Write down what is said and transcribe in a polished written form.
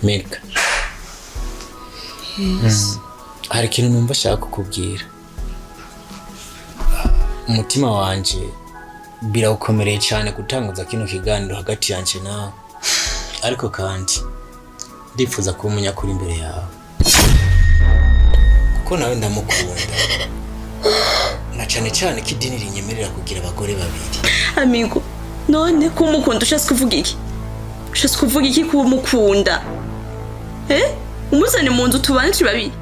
Milka, hari ikintu numva ashaka kukubwira. Umutima wanje birawukomereye cyane gutanguza kino kiganiro hagati yanje nawe, ariko kandi ndifuza kuba umunyakuri imbere yawe, kuko nawe ndamukunda, na cyane cyane ko idini rinyemerera kugira abagore babiri. Amigo, none kumukunda ushatse kuvuga iki? Ushatse kuvuga iki kumukunda? Eh, umuzane mu nzu tubane turi babiri?